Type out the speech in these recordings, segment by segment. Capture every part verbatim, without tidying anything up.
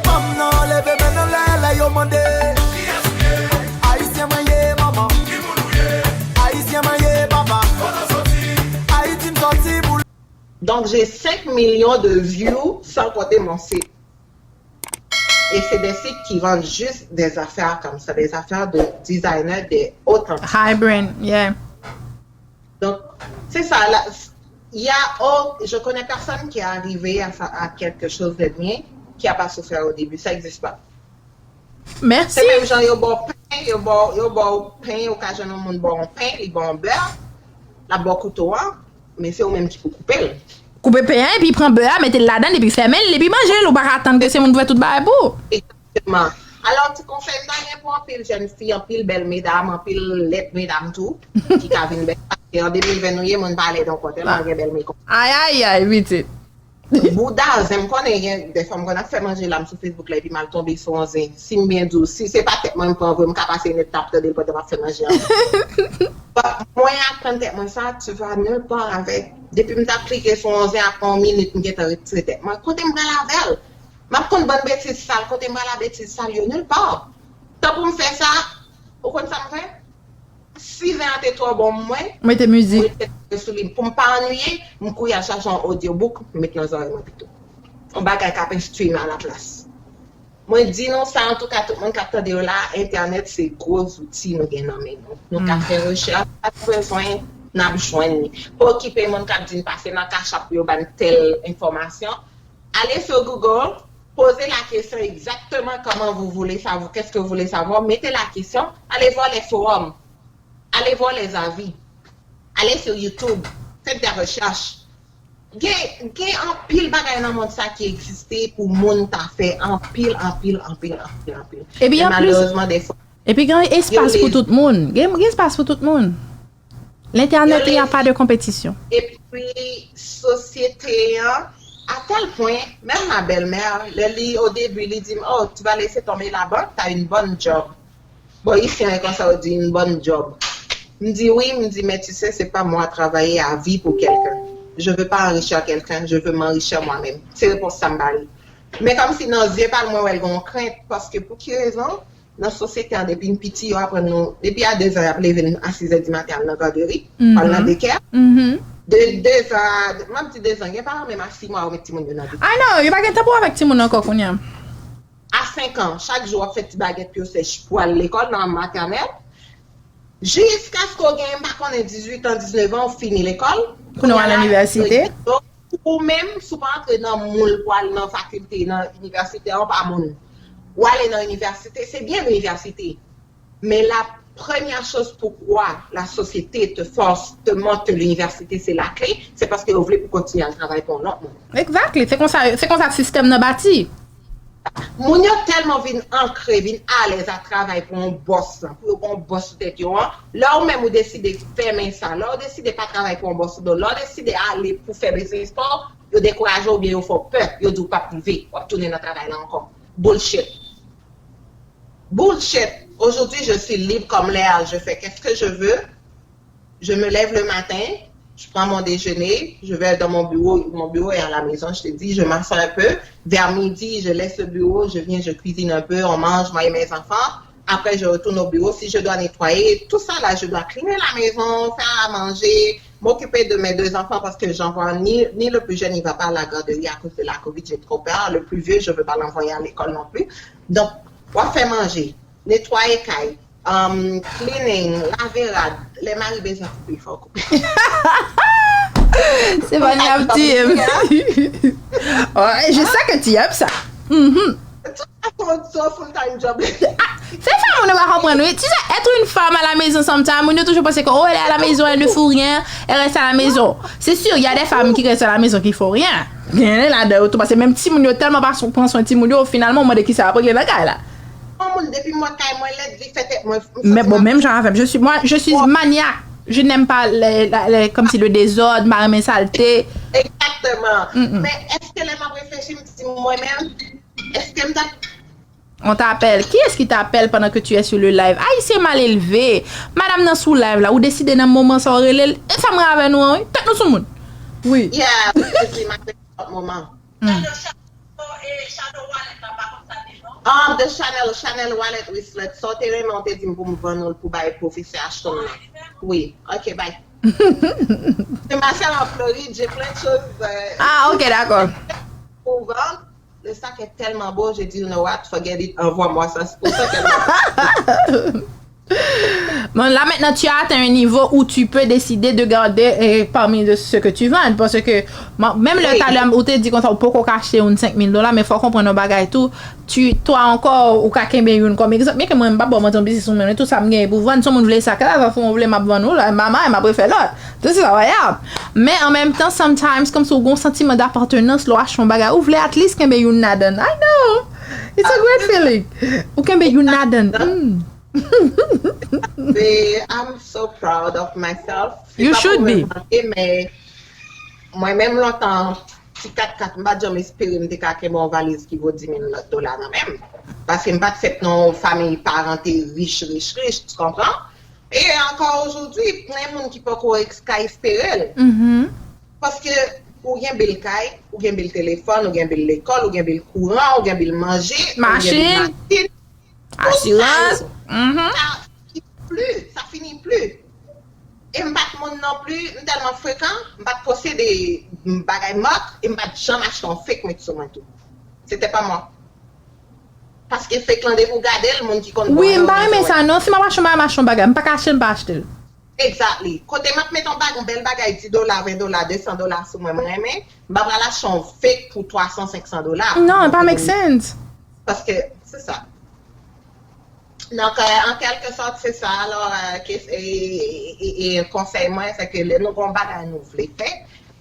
Fanm nan leve men nan lè, lè yo mande. Ayisyen mwen ye, manman. Ayisyen mwen ye, papa. Ayiti m sòti pou. Donc, j'ai cinq millions de views sans compter mon site. Et c'est des sites qui vendent juste des affaires comme ça, des affaires de designer, des authentiques. High brand, yeah. Donc, c'est ça. Là, il y a, oh, je connais personne qui est arrivé à, ça, à quelque chose de bien, qui a pas souffert au début. Ça n'existe pas. Mèsi. Se menm jan yo ba w pen, yo ba w, yo ba w pen, ou ka jwenn yon moun ba w yon pen, li ba w yon bè, l ap ba w kouto a, men se ou menm ki pou koupe l. Koupe pen an, epi pran bè a, mete l ladan l, epi fèmen l, epi manje l, ou pa ka tann ke se moun pou fè tout bagay pou ou. Egzakteman. Alò, ti konsèy m ta gen pou anpil jèn fi, anpil bèl medam, anpil lèd medam tou, ki ka vin bèl. Paske an de mil ven nou ye, moun pa lèd ankò, tèlman gen bèl medam. Ay, ay, ay, pitit. Bouda zen, m konnen gen de fanm konn ap fè manje la, m sou Facebook la, epi m al tonbe sou yon zen. Si m byen di w, si se pa tèt mwen m pran vre, m ka pase yon etap tande l pandan m ap fè manje a. But mwen aprann tèt mwen sa, tu vas nulle part avec. Depi m t ap klike sou yon zen, apre yon minit, m gentan retire tèt mwen. Kote m pral avè l? M ap konn bann betiz sal, kote m pral a betiz sal yo? Nulle part. Tan pou m fè sa, ou konn sa m fè? Si zen an te twò bon pou mwen, mete mizik, mete mizik sou li. Pou m pa annuiye, m kouri al chache yon audiobook, m met nan zòrèy mwen pito. Yon bagay k ap enstwi m alaplas. Mwen di nou sa, antouka, tout moun k ap tande yo la, entènèt se gwo zouti nou gen nan men nou. Nou ka fè rechèch, sa nou bezwen, n ap jwenn li. Pa okipe moun k ap di n pase nan Cash App pou yo ba n tèl enfòmasyon. Allez sur Google, posez la question exactement comment vous voulez savoir, qu'est-ce que vous voulez savoir, mettez la question, allez voir les forums, allez voir les avis, allez sur YouTube, faites des recherches. Gen, gen anpil bagay nan mond sa ki egziste pou moun ta fè anpil, anpil, anpil, anpil, anpil. Epi men anplis, malerezman, defwa, epi gen espas pou tout moun. Gen, gen espas pou tout moun. L'internet, il n'y a pas de compétition. Epi, sosyete an, à tel point, même ma belle-mère, lè li, au début, li di m, "Oh, tu vas laisser tomber la banque, t'as une bonne job." Bon, isi an, e konsa yo di, "Une bonne job." M di, "Oui," m di, "mais tu sais, c'est pas moi travailler à vie pour quelqu'un. Je veux pas enrichir quelqu'un, je veux m'enrichir moi-même." Se repons sa m ba li. Men kòmsi nan zye pa l, mwen wè l gen yon krent, paske pou ki rezon? Nan sosyete an, depi n piti, yo aprann nou, depi a dezan, y ap leve n a sizè di maten, al nan gaderi, al nan dekè. De dezan a, m ap di dezan, gen paran menm a sis mwa, yo met timoun yo nan dekè. Ay non, yo pa gen tan pou avèk timoun ankò kounye a. A senk an, chak jou w ap fè ti bagèt pye sèch pou al lekòl nan matènèl, jiskaske w gen, m pa konnen, dizuit an, diznèf an, w fini lekòl. Kounye a w al inivèsite. Ou menm, si w pa antre nan moul pou al nan fakilte, nan inivèsite a, ou pa moun. Ou ale nan inivèsite, se byen inivèsite. Men la première chose pourquoi la société te force, te montre que l'université c'est la clé, c'est parce que yo vle pou kontinye al travay pou yon lòt moun. Exactly. Se konsa, se konsa sistèm nan bati. Moun yo tèlman vin ankre, vin alèz a travay pou yon bòs, pou yo gen yon bòs sou tèt yo an. Lè ou menm ou deside fèmen sa, lè ou deside pa travay pou yon bòs ou do, lè ou deside ale pou fè biznis pa w, yo dekouraje w oubyen yo fè w pè, yo di w p ap rive, w ap tounen nan travay la ankò. Bullshit. Bullshit. Aujourd'hui, je suis libre comme l'air. Je fais qu'est-ce que je veux. Je me lève le matin, je prends mon déjeuner, je vais dans mon bureau. Mon bureau est à la maison, je te dis, je m'assois un peu. Vers midi, je laisse le bureau, je viens, je cuisine un peu, on mange, moi et mes enfants. Après, je retourne au bureau. Si je dois nettoyer, tout ça là, je dois cleaner la maison, faire à manger, m'occuper de mes deux enfants parce que j'envoie ni, ni le plus jeune, il va pas à la garderie à cause de la covid, j'ai trop peur. Le plus vieux, je veux pas l'envoyer à l'école non plus. Donc, w ap fè manje, netwaye kay, um, cleaning, lave rad, lè mari bezwen koupe, fò w koupe. Se pa ni ap tiye m. Oh, je sais que tu aimes ça. Mhm. Tout sa se yon full time job. Se sa moun yo pa konprann, wi. Tu sais, être une femme à la maison, sometimes, moun yo toujou panse ke, oh, elle est à la maison, elle ne fout rien, elle reste à la maison. C'est sûr, il y a des femmes qui restent à la maison, qui font rien. Genyen ladan yo tou, paske menm timoun yo tèlman pa sou, pran swen timoun yo, finalman, w mande kisa y ap regle nan kay la. Yon moun depi m wè kay mwen lèd, li fè tèt mwen, m santi m ap. Men bon, menm jan avè m, je suis, moi, je suis maniaque. Je n'aime pas les, la, les, comme si le désordre, m pa renmen salte. Egzakteman. Men èske lè m ap reflechi, m di mwen menm, èske m t ap On t'appelle. Qui est-ce qui t'appelle pendant que tu es sur le live? Ayisyen mal elve. Madanm nan sou live la, ou deside nan moman sa w rele l. E sa m wè avè nou an, wi. Tèt nou sou moun. Wi. Yeah, wi, wi, wi, m ap rele lòt moman. Mm. Shadow, e, Shadow Wallet la pa konn Ah, the Chanel, Chanel wallet wristlet. Sa w te renmen, w te di m pou m vann ou l pou bay pwofesè Ashton nan. Wi, ok, bay. Se Marcel an Florid, j'ai plein de choses euh, Ah, ok, d'accord. Pour vendre. Le sac est tellement beau, j'ai dit, you know what, forget it, envoie-moi ça, c'est pour ça qu'elle m'a Bon, là maintenant, tu as atteint un niveau où tu peux décider de garder euh, parmi de ce que tu vends. Parce que, même le talè, ou te di konsa, ou poko ka achte yon cinq mille dollars, mais faut comprendre un bagay tout. Tu, toi encore, ou ka kenbe youn comme exemple. Mais que moi, je ne sais pas, moi, ton business, ou même tout ça, je pour vendre, si on voulait ça, là, si on voulait m'a vendre, là, maman, m'a préféré l'autre. Tout ça, voyable. Men an menm tan, sometimes, kòmsi ou gon santiman d'apartenans lè w achte yon bagay, ou vle at least kenbe youn ladan. I know. It's a great feeling. Ou kenbe youn ladan. Mm. I'm so proud of myself. You should be. Men mwen menm lontan, ti kat kat, m pa janm espere m te ka kenbe yon valiz ki vo dis mil dola nan men m. Paske m pa t fèt nan yon fanmi paran te rich, rich, rich, tu konpran? E ankò ojodwi, plen moun ki poko ka espere l. Paske ou gen bil kay, ou gen bil telefòn, ou gen bil lekòl, ou gen bil kouran, ou gen bil manje, ou gen bil machin, asirans. Sa fini pli, sa fini pli. E m pa t moun non pli, m tèlman frekan, m pa t posede bagay mak, e m pa t janm achte yon fake mèt sou mwen tou. Se te pa mwen. Paske fake lan depi w gade l, moun ki konn. Wi, m pa renmen sa non. Si m ap achte yon bagay, m achte yon bagay. M pa ka achte l, m pa achte l. Exactly. Kote m ap met yon bag, yon bèl bagay, dis dola, ven dola, de san dola sou mwen, mwen renmen, m pa pral achte yon fake pou twa san, senk san dola. Non, it pa make sense. Paske, se sa. Donk, euh, an kèlke sòt, se sa. Alò, euh, ke, e, e, e, e konsèy mwen, se ke lè nou gon bagay nou vle fè,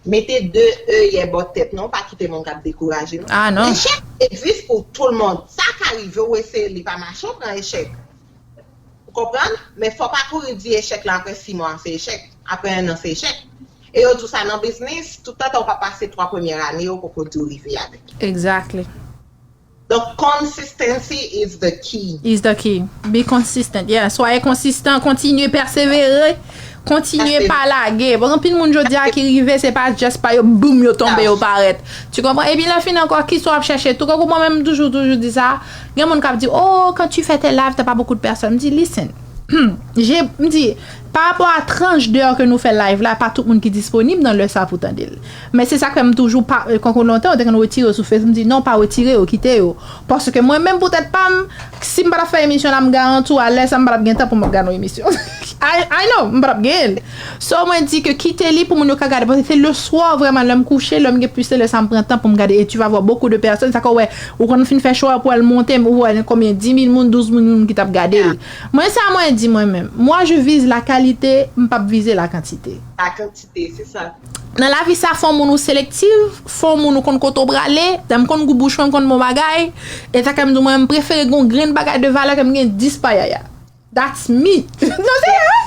mete de e yè bò tèt nou, pa kite moun k ap dekouraje nou. Ah, non. Echèk egziste pour tout le monde. Sa ka rive w eseye, li pa mache, w pran echèk. Ou konprann? Men fò pa kouri di echèk la apre sis mwa se echèk, apre en an se echèk. E yo di w sa nan biznis, tout tan w pa pase twa premyè ane yo poko di w rive avèk. Exactly. Donk, consistency is the key. Is the key. Be consistent. Yeah. Soyez consistant. Kontinye pèsevere. Kontinye pa lage. Bon, anpil moun jodi a ki rive, se pa just pa yo, boum, yo tonbe, yo parèt. Tu comprends? Epi lè fini ankò, kisa w ap chèche? Tou kankou mwen menm, m toujou, toujou di sa. Gen moun k ap di, oh, quand tu fais tes lives, t'as pas beaucoup de personnes. M di, listen. M di, pa rapò a tranch dè ke nou fè live la, pa tout moun ki disponib nan lè sa pou tande l. Men se sa k fè m toujou pa, kankou lontan, yo te konn retire yo sou Facebook, m di, non, pa retire yo, kite yo. Paske mwen menm, poutèt pa m, si m pa t ap fè emisyon la, m garanti w, a lè sa, m pa t ap gen tan pou m ap gade yon emisyon. I, I know, m pa t ap genyen l. So, mwen di ke kite li pou moun yo ka gade, paske se le soir, vrèman, lè m kouche, lè m gen plis, se lè sa m pran tan pou m gade, et tu vas voir beaucoup de personnes, sa ke w wè, ou konn fin fè show a pou al monte, ou wè konbyen, dis mil moun, douz mil moun ki t ap gade l. Mwen, sa mwen di mwen menm. Moi, je vise la qualité, m p ap vize la quantité. La quantité, se sa. Nan lavi sa, fò moun ou selektif, fò moun ou konn kote w prale, dan m konn gou bouch mwen, m konn bon bagay, e sa ke m di mwen, m prefere gon grenn bagay de valè ke m gen dis payaya. That's me. Non, se vre.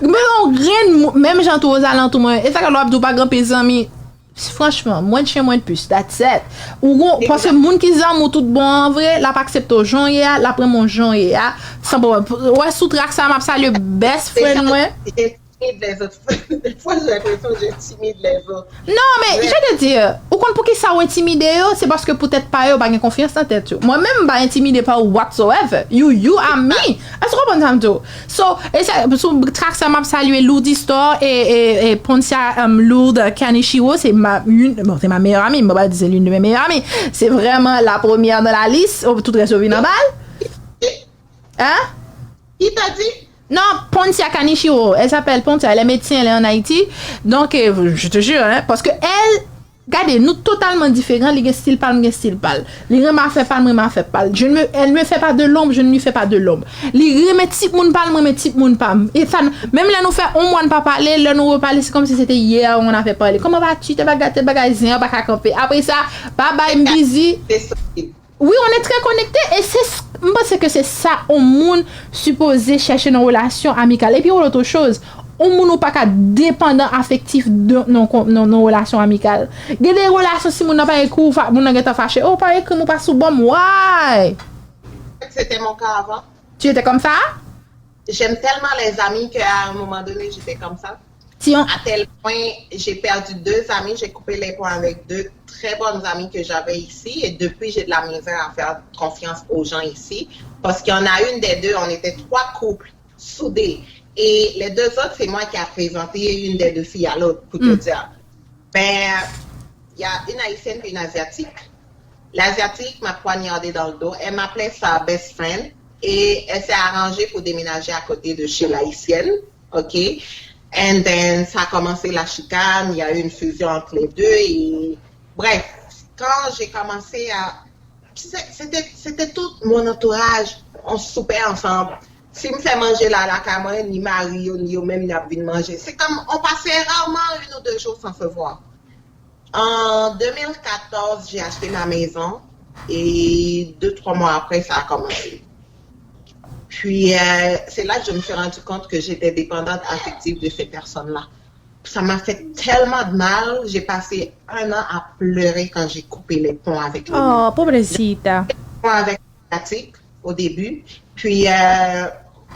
Mwen yon grenn, menm jan tou ozalantou mwen. E sa ke lè w ap di w pa gen anpil zanmi. Franchman, mwen chen mwen plis. That's it. Ou gon, paske moun ki zanmi w tout bon an vre, l ap aksepte w jan w ye a, l ap renmen w jan w ye a. San pwoblèm. Wè sou trak sa, m ap salye best friend mwen. J'ai timide les autres. Des fois, j'ai l'impression que j'ai timide les autres. Non, men, je te di, ou konn poukisa ou entimide yo? Se paske poutèt pa yo pa gen konfyans nan tèt yo. Mwen menm, m pa entimide pa ou whatsoever. You, you are me. Èske w konprann sa m di w? So, e sa, sou track sa, m ap salye Lourdes Store e, e, e Poncia um, Lourdes Kanichiro, se ma, une, bon, c'est ma meilleure amie, m pa di c'est l'une de mes meilleures amies. C'est vraiment la première dans la liste, oh, tout reste vin anba l. Hein? Ki ta di? Non, Poncia Kanichiro. Elle s'appelle Poncia. Elle est médecin, elle est en Haïti. Donc, euh, je te jure, hein, parce que elle, gade, nou totalman diferan. Li gen stil pa l, m gen stil pa l. Li renmen afè pa l, m renmen afè pa l. Je ne me, elle me fait pas de l'ombre, je ne lui fais pas de l'ombre. Li renmen tip moun pa l, m renmen tip moun pa m. E sa, menm lè nou fè yon mwa n pa pale, lè nou repale, se kòmsi se te yè on avè pale. Comment vas-tu? Te bagay, te bagay, zen an pa ka kanpe. Apre sa, babay, m busy. Wi, on est très connecté e se, m panse ke se sa yon moun sipoze chèche nan relasyon amikal. Epi yon lòt choz, yon moun ou pa ka depandan afektif nan yon relasyon amikal. Gen de relasyon, si moun nan pa ekri w, moun nan gentan fache. Oh, ou pa ekri m, ou pa sou bò m, why? C'était mon cas avant. Tu étais comme ça? J'aime tellement les amis qu'à un moment donné, j'étais comme ça. À tel point, j'ai perdu deux amis, j'ai coupé les ponts avec deux très bonnes amies que j'avais ici et depuis, j'ai de la misère à faire confiance aux gens ici parce qu'il y en a une des deux, on était trois couples soudés et les deux autres, c'est moi qui a présenté une des deux filles à l'autre, pour te dire. Ben, il y a une haïtienne et une asiatique. L'asiatique m'a poignardé dans le dos. Elle m'appelait sa best friend et elle s'est arrangée pour déménager à côté de chez l'haïtienne. OK? And then, ça a commencé la chicane, il y a eu une fusion entre les deux et bref, quand j'ai commencé à c'était c'était tout mon entourage, on soupait ensemble. Si m fè manje la lakay mwen, ni mari yo, ni yo menm, y ap vin manje. C'est comme on passait rarement une ou deux jours sans se voir. En deux mille quatorze, j'ai acheté ma maison et deux, trois mois après, ça a commencé. Puis, euh, c'est là que je me suis rendu compte que j'étais dépendante affective de ces personnes-là. Ça m'a fait tellement de mal. J'ai passé un an à pleurer quand j'ai coupé les ponts avec les Oh, pobrecita. Ponts avec l'asiatique au début. Puis, euh,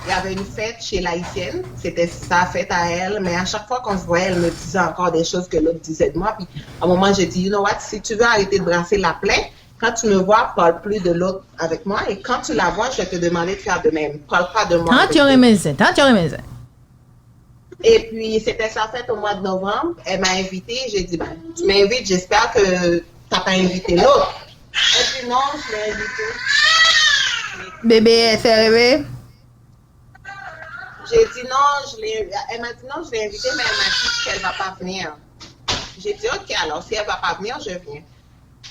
il y avait une fête chez l'haïtienne. C'était sa fête à elle. Mais à chaque fois qu'on se voyait, elle me disait encore des choses que l'autre disait de moi. Puis, à un moment, j'ai dit, you know what, si tu veux arrêter de brasser la plaie, quand tu me vois, parle plus de l'autre avec moi. Et quand tu la vois, je vais te demander de faire de même. Parle pas de moi. Tant yo renmen zen, tant yo renmen zen. Et puis, c'était sa fête au mois de novembre. Elle m'a invitée. J'ai dit, ben, tu m'invites, j'espère que t'as pas invité l'autre. Elle dit, non, je l'ai invité. Bébé, fè reve. J'ai dit, non, je l'ai, elle m'a dit, non, je l'ai invitée, mais elle m'a dit qu'elle va pas venir. J'ai dit, ok, alors, si elle va pas venir, je viens.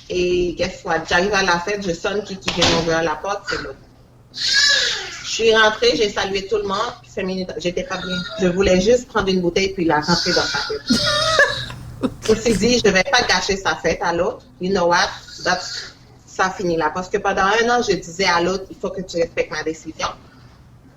Et guess what? J'arrive à la fête, je sonne, qui, qui vient m'ouvrir la porte, c'est l'autre. Je suis rentrée, j'ai salué tout le monde. Cinq minutes, j'étais pas bien. Je voulais juste prendre une bouteille puis la rentrer dans sa tête. Je me suis dit, je vais pas gâcher sa fête à l'autre. You know what? That's, ça finit là. Parce que pendant un an, je disais à l'autre, il faut que tu respectes ma décision.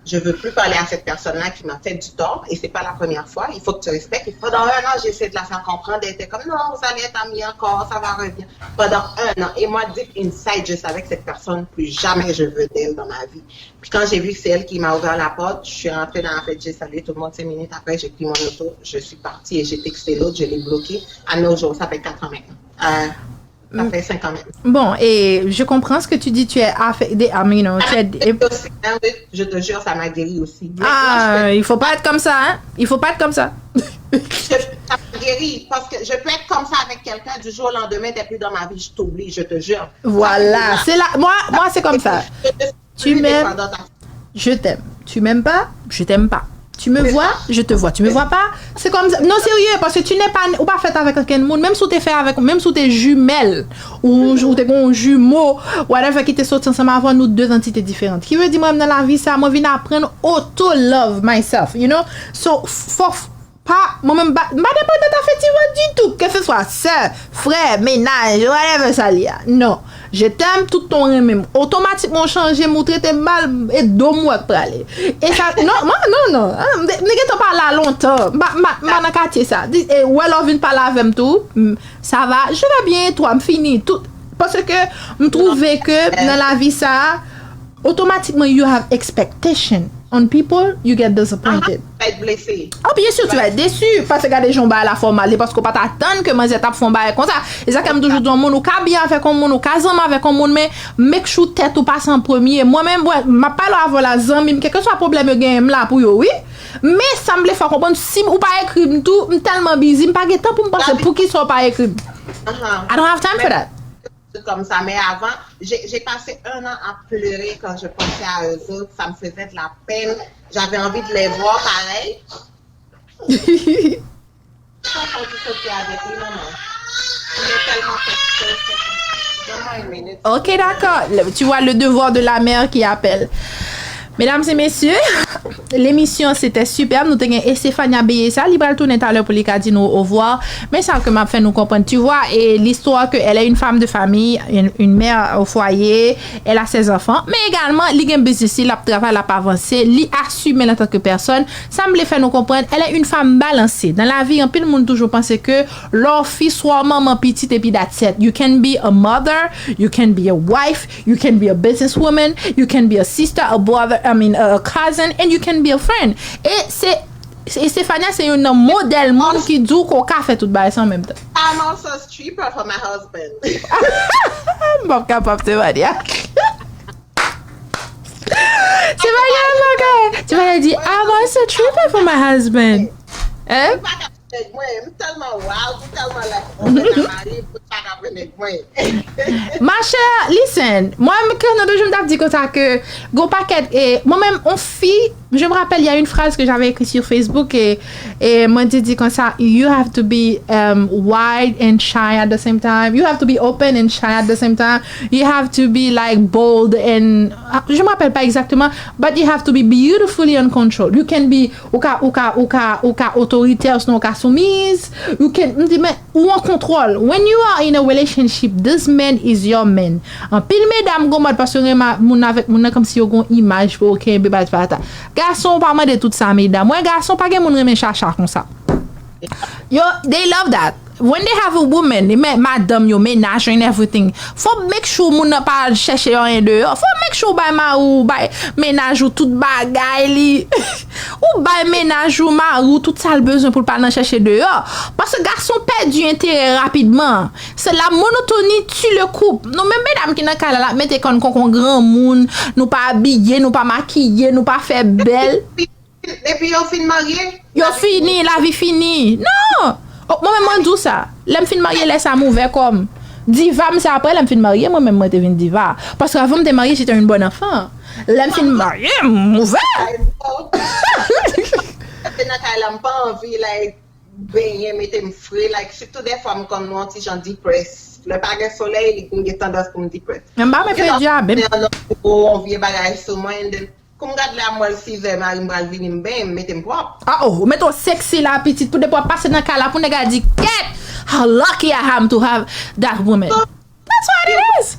Je veux plus parler à cette personne-là qui m'a fait du tort et c'est pas la première fois. Il faut que tu respectes. Et pendant un an, j'essaie de la faire comprendre. Elle était comme, non, vous allez être amis encore, ça va revenir. Pendant un an. Et moi, deep inside, je savais que cette personne, plus jamais je veux d'elle dans ma vie. Puis quand j'ai vu que c'est elle qui m'a ouvert la porte, je suis rentrée dans la fête, j'ai salué tout le monde. Cinq minutes après, j'ai pris mon auto, je suis partie et j'ai texté l'autre, je l'ai bloqué. À nos jours, ça fait quatre ans maintenant. Euh, ça fait cinq ans maintenant. Bon, et je comprends ce que tu dis, tu es affecté, I mean, you know, tu es... Je te jure, ça m'a guéri aussi. Ah, il faut pas être comme ça, hein? Il faut pas être comme ça. Ça m'a guéri parce que je peux être comme ça avec quelqu'un, du jour au lendemain, t'es plus dans ma vie, je t'oublie, je te jure. Voilà, c'est là. Moi, moi c'est comme ça. Tu m'aimes, je t'aime. Tu m'aimes pas, je t'aime pas. Tu me vois, je te vois. Tu me vois pas, c'est comme ça. Non, sérieux, parce que tu n'es pas, ou pa fèt avèk okenn moun, menm si w te fè avèk, menm si w te jimèl, ou, ou te gen yon jimo, whatever, ki te soti ansanm avè w, nou de antite diferan. Ki vle di mwen nan lavi sa, mwen vin aprann auto love myself, you know? So, fò, pa, mwen menm, m pa depandan afektivman ditou, ke se swa sè, frè, mennaj, whatever sa li a. Non. Je t'aime, tout tan w renmen m. Otomatikman w chanje m, ou trete m mal, e do m w ap prale. E sa, non, man, non, non. Hein, m te, m te gentan pale a lontan. M pa, m pa, m pa nan katye sa. Di, e, wè lè w vin pale avè m tou. M, ça va, je vais bien, et toi, m fini. Tout, paske m twouve ke nan lavi sa, otomatikman you have expectation on people, you get disappointed. Être blessé. Oh, bien sûr, tu vas être déçu. Paske gade jan w bay la fòm ale, paske w pa t atann ke manzè t ap fè yon bagay konsa. E sa ke m toujou di yon moun, ou ka byen avèk yon moun, ou ka zanmi avèk yon moun, men make sure tèt ou pase an premye. Mwen menm, wè, m ap pale avè w la, zanmi m, kèlkeswa pwoblèm yo genyen, m la pou yo, wi. Men sa m vle fè w konprann, si ou pa ekri m tou, m tèlman busy, m pa gen tan pou m panse poukisa w pa ekri m. I don't have time for that. Comme ça, mais avant, j'ai passé un an à pleurer quand je pensais à eux autres. Ça me faisait de la peine. J'avais envie de les voir pareil. Sa fò ki soti avèk li, manman. Li tèlman fè stress. Donne-moi une minute. Ok, d'accord. Le- Tu vois le devoir de la mère qui appelle. Mesdames et messieurs, l'émission c'était superbe. Nou te gen Estefania Beyesa, li pral tounen talè pou li ka di nou au revoir. Men sa ke m ap fè nou konprann, tu vois, et l'histoire que elle est une femme de famille, une, une mère au foyer, elle a ses enfants, men egalman li gen biznis li, l ap travay, l ap avanse, li asime l antanke pèsòn. Sa m vle fè nou konprann, elle est une femme balancée. Nan lavi, anpil moun toujou panse ke lè w fi, swa w manman pitit epi that's it. You can be a mother, you can be a wife, you can be a businesswoman, you can be a sister, a brother, I mean, a cousin, and you can be a friend. E se Estefania se youn nan modèl moun ki di w ke w ka fè tout bagay sa an menm tan. I'm also a stripper for my husband. M p ap kapab, Stefania. Stefania, Stefania di, I'm also a stripper for my husband. Hein? Nèg mwen, m tèlman wild, m tèlman like, mwen nan mari, m pa ka pran nèg mwen. Ma chère, listen, mwen menm ke nan de jou m t ap di konsa ke gon pakèt, e mwen menm, on fi, je me rappelle, il y a une phrase que j'avais écrite sur Facebook et, et mwen te di konsa, you have to be um, wide and shy at the same time, you have to be open and shy at the same time, you have to be like bold and, ah, je me rappelle pas exactement, but you have to be beautifully uncontrolled, you can be ou ka, ou ka, ou ka, ou ka otoritè, osnon ou ka soumiz, you can, m di, men, ou an kontwòl. When you are in a relationship, this man is your man. Anpil medam gon mòd paske yo renmen moun avèk moun nan kòmsi yo gon imaj pou yo kenbe, bagay sa. Gason pa mande tout sa, medam. Wè, gason pa gen moun renmen chacha konsa. Yo, they love that. When they have a woman, men madanm yo, mennaj yo and everything, fò make sure moun nan pa al chèche anyen deyò. Fò make sure ou bay mari w, bay mennaj ou tout bagay li. Ou bay mennaj ou, mari w, tout sa l bezwen pou l pa al nan chèche deyò. Paske gason pèdi enterè rapidman. Se la monotoni tue le couple. Nou menm medam ki nan kay la, l ap mete kò n kon, kon granmoun, nou pa abiye, nou pa makiye, nou pa fè bèl. Depi yo fin marye, Yo fini, lavi fini. Non! Oh, mwen menm mwen di w sa. Lè m fin marye, lè sa m ouvè kò m. Diva m se aprè lè m fin marye, mwen menm mwen te vin diva. Paske avan m te marye, j'étais une bonne enfant. Lè m fin marye, m ouvè. Se nan kay la, m pa anvi, like, benyen, mete m fre, like, sitou dèfwa m kòm nou yon ti jan depressed. Lè pa gen solèy, li gen tandans pou m depressed. Men m pa mwen fè dyabe. Yon vye bagay sou mwen, and then, kou m gad la, m wè l sizè, mari m pral vini, m benyen, m mete m pwòp. Ah oh, ou mete w sexy la, pitit, pou depi w ap pase nan kay la, pou nèg la di, kèt, how lucky I am to have that woman. That's what it is.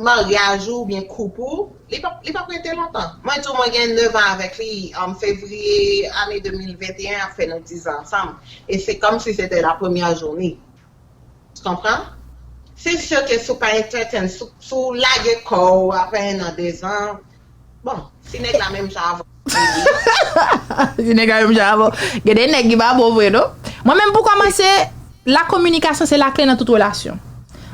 Maryaj ou oubyen koup ou, li p ap, li p ap rete lontan. Mwen di w, mwen gen nèf an avèk li, an fevriye ane de mil venteyen ap fè nou diz an ansanm. E se kòmsi se te la premyè jou ni. Tu comprends? Se si ke si w pa entertain, si w lage kò w apre en an, de zan, bon, si nèg la menm jan avè w, si nèg la menm jan avè w, gen de nèg ki pa bon vre, non? Mwen menm, pou kòmanse, la kominikasyon se lakle nan tout relasyon.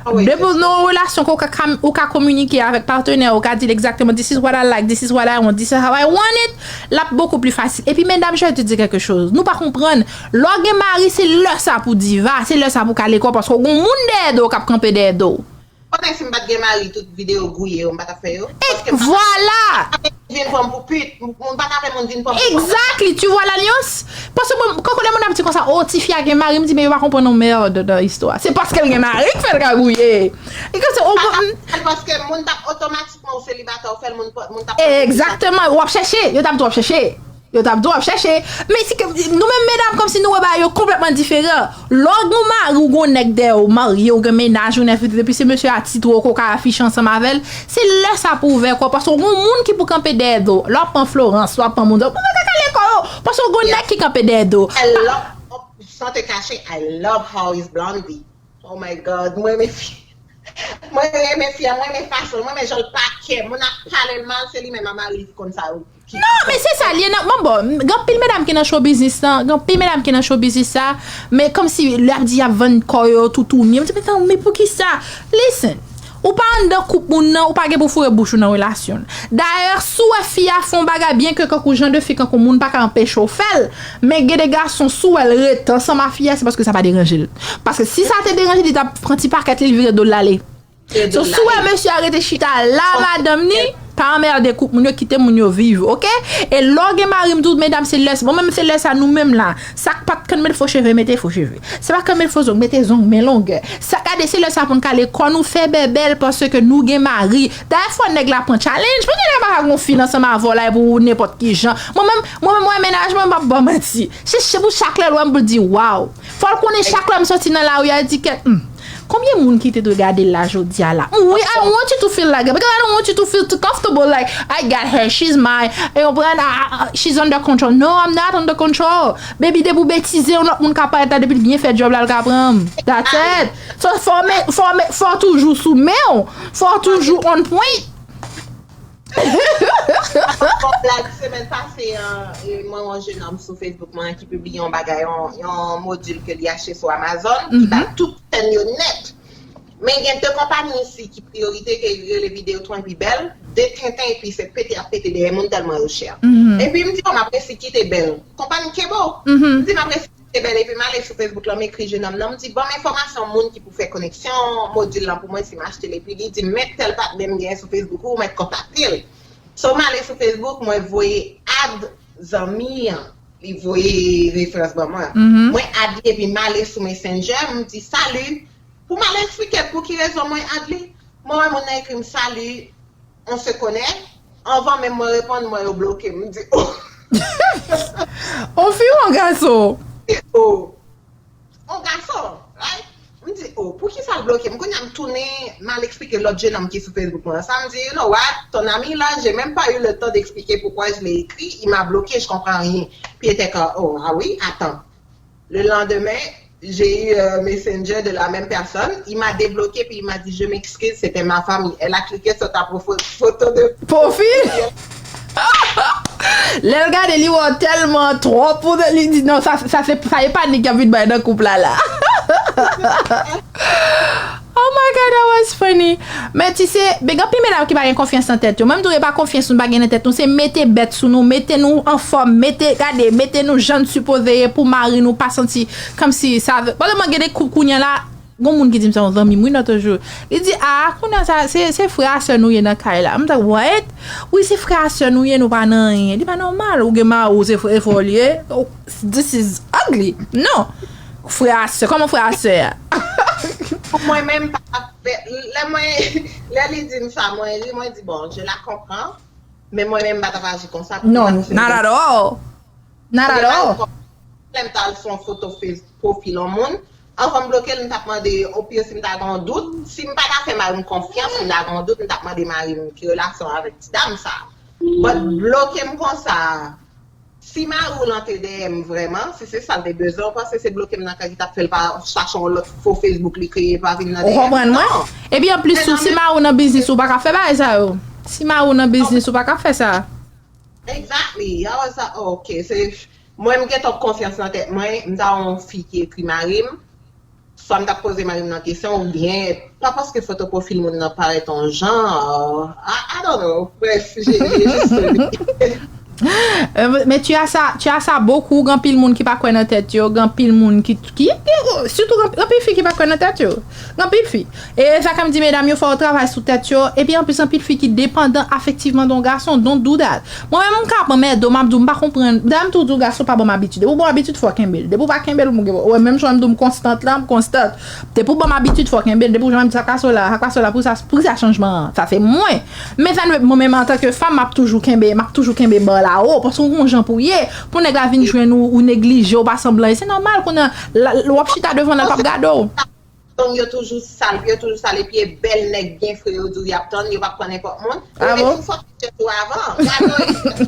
Depi w nan yon relasyon ke w ka, ou ka kominike avèk patnè w, ou ka di l egzakteman, this is what I like, this is what I want, this is how I want it, l ap bokou pli fasil. Epi medam, je vais te dire quelque chose, nou pa konprann, lè w gen mari, se lè sa pou diva, se lè sa pou kale kò, paske w gen yon moun dèyè do w k ap kanpe dèyè do w. Konnen si m pa t gen mari, tout videyo gouye yo, m pa t ap fè yo. Vwala! Vin pran m pou pit, m pa t ap fè moun vin pran m pou pit. Exactly, tu vois la nuance? Paske mwen, kankou lè moun ap di konsa, oh, tifi a gen mari, m di, men yo pa konprann yon merde nan istwa. Se paske l gen mari k fè l ka gouye. E ke se, oh, paske moun t ap otomatikman ou selibatè, ou fè l moun, moun t ap. Egzakteman, w ap chèche, yo t ap di w ap chèche. Yo t ap di w ap chèche. Men si ke, nou menm medam, kòmsi nou wè bagay yo konplètman diferan. Lè w gen yon mari, ou gen yon nèg dèyè w, marye, ou gen mennaj ou, nèfit, depi se mesye a titwo ke w ka afiche ansanm avè l, se lè sa pou w ouvè kò w, paske w gen yon moun ki pou kanpe dèyè do w. Lè w ap pran Florence, lè w ap pran moun, ou pa ka kale kò yo, paske w gen yon nèg ki kanpe dèyè do w. I love, oh, san te kache, I love how is Blondie. Oh my God, mwen renmen fi, mwen renmen fi a, mwen renmen fason l, mwen renmen jan l pa kè, moun ap pale l mal, se li menm a mari l ki konn sa. Non, men se sa l ye nan, bon, bon, gen anpil medam ki nan show business lan, gen anpil medam ki nan show business sa, men kòmsi lè y ap di y ap vann kò yo, toutouni, m di, men tann, men poukisa? Listen, ou pa anndan koup moun nan, ou pa gen pou foure bouch ou nan relasyon l. Dayè, si w wè fi a fè yon bagay, byen ke kankou jan de fi, kankou moun pa ka anpeche w fè l, men gen de gason, si w wè l rete ansanm a fi a, se paske sa pa deranje l. Paske si sa te deranje l, li t ap pran ti pakèt li, l vire do l, l ale. So, si w wè mesye a rete chita la, madanm ni, pa anmède koup moun yo, kite moun yo viv, oke? E lè w gen mari, m di w, medam, se lè, mwen menm, se lè sa, nou menm la, sa k pa t konn mete fo cheve, mete fo cheve. Sa pa t konn mete fo zong, mete zong, men longè. Sa, gade, se lè sa pou n kale kò nou, fè bèbèl, paske nou gen mari. Dayè, fò nèg la pran challenge. Pou nèg la pa ka gon fi ansanm avè w la, epi w nenpòt ki jan. Mwen menm, mwen menm, mwen mennaj mwen, m p ap ba w manti. Se, se pou chak lè l wè m pou l di, waw. Fò l konnen chak lè m soti nan lari a, l di, kèt, hmm, konbyen moun ki te dwe gade l la jodi a la? Wi, I want you to feel like that, because I don't want you to feel too comfortable, like, I got her, she's mine, e w konprann, ah, ah, she's under control. No, I'm not under control. Baby, depi w betize, yon lòt moun ka parèt la, depi l byen fè djòb la, l ka pran m. That's it. So, fò men, fò men, fò toujou sou men w. Fò toujou on point. Bon, blag, semèn pase an, e, mwen wè yon jenòm sou Facebook mwen ki pibliye yon bagay, yon, yon modil ke li achte sou Amazon, ki ba tout chèn yo nèt. Men gen de konpayi isi ki priyorite ke rele videyo tou epi bèl, de tenten epi se pete ap pete dèyè moun tèlman yo chè. Epi m di, bon, m ap resi kite bèl. Konpayi kenbe w. M di, m ap resi kite bèl epi m ale sou Facebook la, m ekri jenòm nan, m di, ban m enfòmasyon moun ki pou fè koneksyon modil lan pou mwen si m achte l. Epi li di m, men tèl patnè m genyen sou Facebook ou, ou mèt kontakte l. So m ale sou Facebook, mwen voye add zanmi an. Li voye referans ban mwen. Mwen add li epi m ale sou Messenger, m di, sali, pou m al eksplike l pou ki rezon mwen add li, mwen wè moun nan ekri m, sali, on se connaît. Anvan menm mwen reponn, mwen yo bloke m. M di, oh. On fi ou on gason? Oh. On gason, right? M di, oh, pou ki sa l bloke m? Kounye a m tounen, m al eksplike lòt jenòm ki sou Facebook mwen. Sa m di, you know what? Ton ami là, j'ai même pas eu le temps d'expliquer pourquoi je l'ai écrit, il m'a bloqué, je comprends rien. Puis il était comme, oh, ah oui, attends. Le lendemain, j'ai eu un messenger de la même personne. Il m'a débloqué puis il m'a dit, je m'excuse, c'était ma femme. Elle a cliqué sur ta photo de profil. Lè l gade, li wè w tèlman twòp pou li di, non, sa, sa, se, sa e pa nèg k ap vin bay nan koup la, la. Oh my God, that was funny. Men ti se, men gen anpil medam ki pa gen konfyans nan tèt yo. Menm tou, e pa konfyans nou pa gen nan tèt nou, se mete bèt sou nou, mete nou anfòm, mete, gade, mete nou jan n sipoze ye pou mari nou pa santi kòmsi sa, pandan mwen gen de koup kounye a la, gon moun ki di m sa, yon zanmi m wi nan toujou. Li di, ah, kounye a sa, se, se frè a sè nou ye nan kay la. M ta, what? Wi, se frè a sè nou ye, nou pa nan anyen. Li pa nòmal, ou gen mari w, se frè, frè w li ye. Oh, this is ugly. Non. Frè a sè, kòman frè a sè a? Pou mwen menm, pa, lè mwen, lè li di m sa, mwen ri, mwen di, bon, je la comprends. Men mwen menm, m pa t ap aji konsa pou non, not at all. Not at all. Lè m t al fè yon foto Face-, pwofil yon moun, anvan m bloke l, m t ap mande, opi si m ta gen yon dout, si m pa ta fè mari m konfyans, si m ta gen yon dout, m t ap mande mari m ki relasyon avèk ti dam sa. But bloke m konsa, si mari w lan te dèyè m vrèman, si se sa l te bezwen, ou panse se bloke m nan ka ki t ap fè l pa chache yon lòt fo Facebook li kreye pa vin nan dèyè m? Ou konprann mwen? Non. Epi anplis tou, si mari w nan biznis, ou pa ka fè bagay sa yo. Si mari w nan biznis, ou pa ka fè sa. Exactly. I was like, oh, ok. Se, mwen, m gen twòp konfyans nan tèt mwen. M ta yon fi ki ekri mari m. Swa m t ap poze mari m nan kesyon, oubyen, pa paske foto pwofil moun nan parèt yon jan, I, I don't know. Bref, j'ai, j'ai juste ri. Euh, mais tu as ça, tu as ça beaucoup, gen anpil moun ki pa kwè nan tèt yo, gen anpil moun ki, ki, ki, sitou gen anpil fi ki pa kwè nan tèt yo. Gen anpil fi. E sa k ap di medam yo fò yo travay sou tèt yo. Epi anplis, anpil fi ki depandan afektivman de yon gason, don't do that. Mwen menm, m ka pran mèdo, m ap di w, m pa konprann. Dayè, m toujou di w, gason pa ban m abitid. Depi w ban m abitid, fò w kenbe l. Depi w pa kenbe l, ou gen, ou wè, menm jan m di w, m konstant la, m konstant. Depi w ban m abitid, fò w kenbe l. Depi w jan m di sa, sa ka sou la, sa ka sou la, pou sa, pou sa chanjman an. Sa se mwen. Men sa nou, mwen menm, antanke fanm, m ap toujou kenbe, m ap toujou kenbe ba la wo, paske w gon jan pou w ye. Pou nèg la vin jwenn ou, ou neglije, ou pa sanblan, e se nòmal, kounye a, w ap chita devan l, l p ap gade w. Zong yo toujou sal, pye yo toujou sal, epi e bèl nèg byen fre yo di w y ap tann, yo p ap pran nenpòt moun. Ah bon? Rete sou fòt tèt ou avan. Gade w,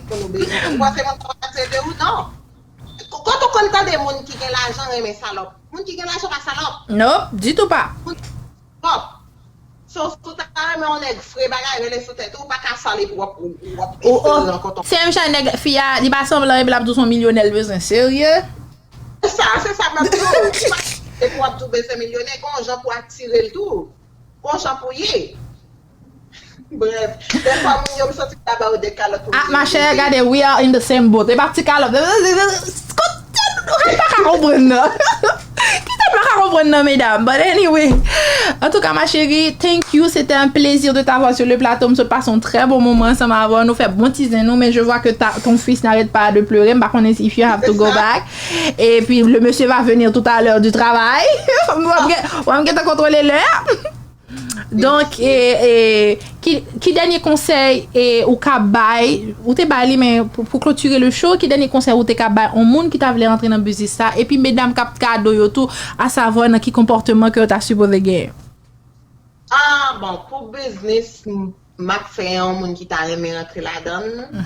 moun ou bezwen. Ou panse moun sa va trete ou? Non. Kote w konn tande moun ki gen lajan renmen salòp? Moun ki gen lajan pa salòp. Nope, ditou pa. Moun salòp. So, si w ta renmen yon nèg fre bagay, rele sou tèt ou, ou pa ka sal epi w ap, w ap espere rankontre. Se menm jan nèg, fi a, li pa sanblan, epi l ap di w se yon milyonè l bezwen. Serye? Se sa, se sa m ap di w. Epi w ap di w bezwen milyonè, gon jan pou atire l tou. Gon jan pou ye. Bref, dèfwa moun yo, m santi m ta ba yo de kalòt pou m di. Ah, ma chère, gade, we are in the same boat. E pa ti kalòt. Kote nou pa ka konprann nan. Kite m pa ka konprann nan, medam. But anyway, en tout cas, ma chérie, thank you. C'était un plaisir de t'avoir sur le plateau. M sot pase yon très bon moment ansanm avè w. Nou fè bon ti zen nou, men je vois que ta, ton fils n'arrête pas de pleurer. M pa konnen if you have to go back. Et puis, le monsieur va venir tout à l'heure du travail. W ap gen, w ap gentan kontwole lè. Donk, e, e, ki, ki dènye konsèy, e, ou ka bay, ou te bay li, men pou, pou klotire le show, ki dènye konsèy ou te ka bay yon moun ki ta vle rantre nan biznis sa, epi medam k ap gade w yo tou, asavwa nan ki konpòteman ke yo ta sipoze genyen? Ah, bon, pou biznis, m, m ap fè yon moun ki ta renmen rantre ladan l.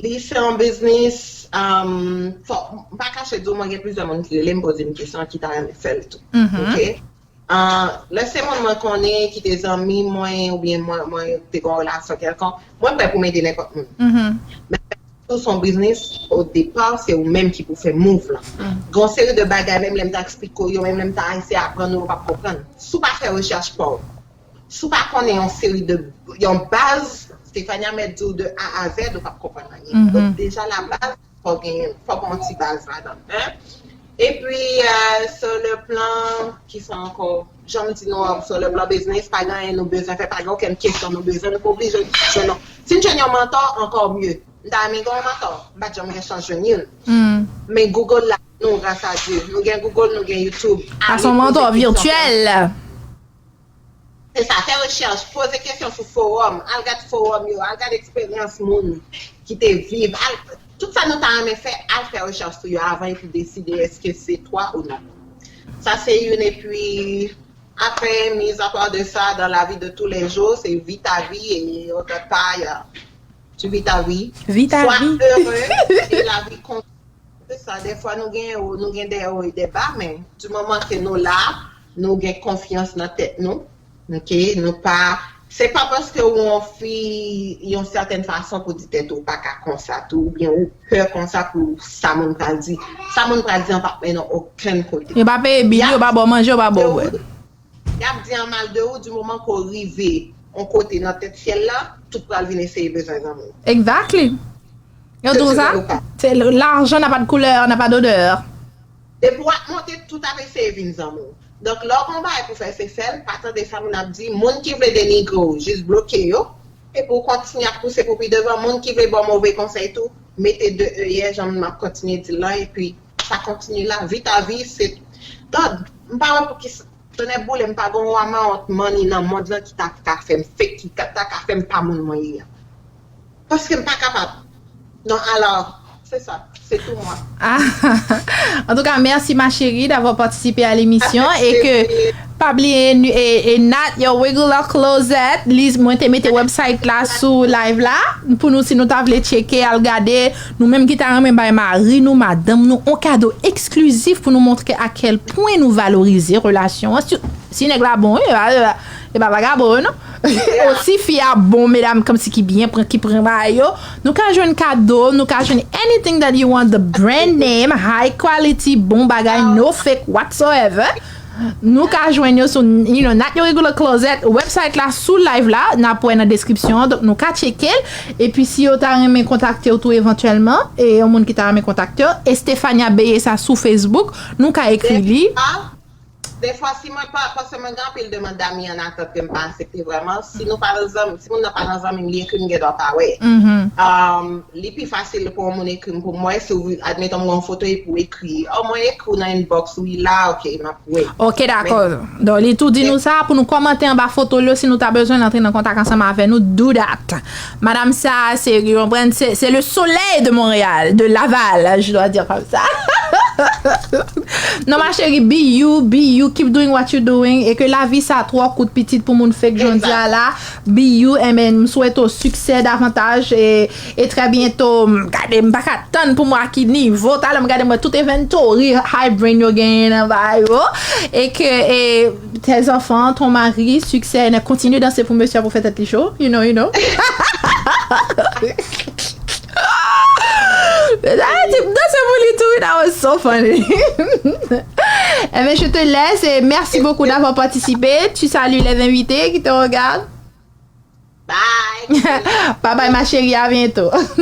Li se yon biznis, um, fò, m pa kache di w, mwen gen plizyè moun ki rele m, poze m kesyon, ki ta renmen fè l tou. Ok? Ah, lè se moun mwen konnen ki te zanmi mwen oubyen mwen, mwen te gen yon relasyon kèlkonk, mwen prè pou m ede nenpòt moun. Men tou son biznis, o depa, se ou menm ki pou fè move lan. Gen yon seri de bagay, menm lè m ta eksplike w yo, menm lè m ta eseye aprann ou, ou p ap konprann. Si w pa fè rechèch pa w, si w pa konnen yon seri de, yon baz, Stefania mèt di w de A a Z, ou p ap konprann anyen. Donk, deja la baz, fò w gen, fò w gen yon ti baz ladan, hein? Epi, euh, sur le plan, kisa ankò? Jan m di nou an, sur le plan biznis, pa gen anyen nou bezwen fè, pa gen okenn kesyon nou bezwen, nou pa oblije jwenn non. Si n jwenn yon mantò, ankò mye. M ta renmen gen yon mantò, m pa t janm gen chans jwenn youn. Men Google la, nou, gras a Dye, nou gen Google, nou gen YouTube. Sa se yon mantò vityèl. Se sa, fè rechèch, poze kesyon sou fowòm, al gad fowòm yo, al gad eksperyans moun ki te viv, al, tout sa nou ta renmen fè, al fè rechèch sou yo avan epi deside èske se twa ou non. Sa se youn, epi apre, mis à part de ça, dans la vie de tous les jours, c'est vis ta vie et autre part, tu vis ta vie. Vis ta vie. Sois heureux et la vie continue. Se sa, dèfwa nou gen, nou gen des hauts et des bas, men du moment que nou la, nou gen konfyans nan tèt nou, ok, nou pa, se pa paske ou yon fi yon sètèn fason pou di tèt ou pa ka konsa tou, oubyen ou pè konsa pou sa moun pral di. Sa moun pral di an p ap mennen w okenn kote. Yo pa peye bil, yo pa ba w manje, yo pa ba w bwè. Y ap di an mal de ou, du moment ke w rive yon kote nan tèt syèl la, tout pral vin eseye bezwen zanmi w. Exactly. Yo di w sa? Se, l'argent n'a pas de couleur, n'a pas d'odeur. Depi w ap monte, tout ap eseye vin zanmi w. Donk, lè w gen yon bagay pou fè, se fè l, pa tande sa moun ap di. Moun ki vle denigre w, jis bloke yo. Epi w kontinye ap pouse pou pi devan. Moun ki vle ba w move konsèy tou, mete de œillères, jan m ap kontinye di l lan, epi sa kontinye la. Vis ta vie, se, tande, m pa wè poukisa Tonnè boule m, pa gen yon amount money nan mond lan ki ta ka fè m fake, ki ka, ta ka fè m pa moun mwen ye a. Paske m pa kapab. Non, alò, se sa. Se tou mwen. Ah, en tout cas, merci ma chérie d'avoir participé à l'émission et que pa bliye e, e Nat Your Regular Closet, li, mwen te mete website la sou live la pou nou, si nou ta vle tcheke, al gade. Nou menm ki ta renmen bay mari nou, madanm nou, on kado eksklizif pou nou montre a kèl pwen nou valorize relasyon an. Si, si nèg la bon, e pa, e pa, e pa vagabon, non. Ou si fi a bon, medam kòmsi ki byen pran, ki pran bagay yo, nou ka jwenn kado, nou ka jwenn anything that you want, the brand name, high quality, bon bagay, no fake whatsoever. Nou ka jwenn yo sou, you know, Nat Your Regular Closet, website la, sou live la, n ap wè nan deskripsyon an, donk nou ka tcheke l. Epi si yo ta renmen kontakte w tou evantyèlman, e yon moun ki ta renmen kontakte w, Estefania Beyessa sou Facebook, nou ka ekri li. Defwa, si mwen pa, paske mwen gen anpil demann dami an atant ke m pa aksepte vrèman. Si nou pa nan zanmi, si moun nan pa nan zanmi m, li ekri m, m gen dwa pa wè. Um, li pi fasil pou yon moun ekri m pou m wè, si w, admeton m gen yon foto epi w ekri, oh, mwen ekri w nan inbox, wi, la, ok, m ap wè. Ok, dakò. Donk, li tou di nou sa, pou nou kòmante anba foto l yo, si nou ta bezwen antre nan kontak ansanm avè nou, do that. Madam sa, se, se, c'est le soleil de Montréal, de Laval, je dois dire comme ça. Non, ma chérie, be you, be you, keep doing what you doing, e ke lavi sa twò kout pitit pou moun fake jan di a la. Be you, enben, m swete w siksè davantaj, e, e trè byento, m, gade, m pa ka tann pou m wè a ki nivo, talè m gade m wè tout inventory high brain yo genyen nan bagay yo, e ke, e, tes enfants, ton mari, succès, nan kontinye danse pou mesye a pou fè tèt li cho, you know, you know. Ti danse pou li tou, that was so funny. Eh bien, je te laisse et merci beaucoup d'avoir participé. Tu salues les invités qui te regardent. Bye. Bye bye, ma chérie, à bientôt.